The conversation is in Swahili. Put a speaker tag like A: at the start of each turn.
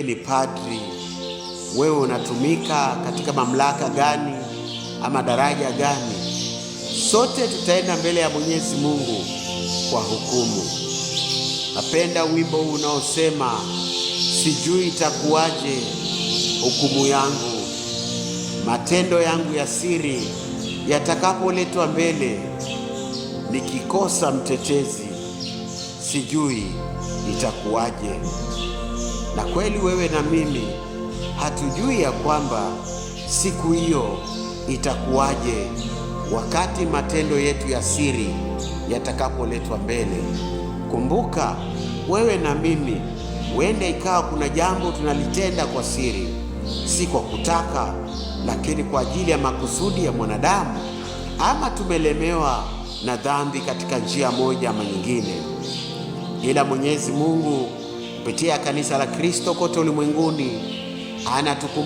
A: Ni padri, wewe unatumika katika mamlaka gani ama daraja gani, sote tutaenda mbele ya Mwenyezi Mungu kwa hukumu. Napenda wimbo huu unaosema, sijui itakuwaje hukumu yangu, matendo yangu ya siri yatakapoletwa mbele, nikikosa mtetezi, sijui itakuwaje. Na kweli wewe na mimi hatujui ya kwamba siku hiyo itakuwaje, wakati matendo yetu ya siri yatakapoletwa mbele. Kumbuka wewe na mimi, huenda ikawa kuna jambo tunalitenda kwa siri, si kwa kutaka, lakini kwa ajili ya makusudi ya mwanadamu, ama tumelemewa na dhambi katika njia moja ama nyingine. Ila Mwenyezi Mungu kupitia kanisa la Kristo kote ulimwenguni anatukumbuka.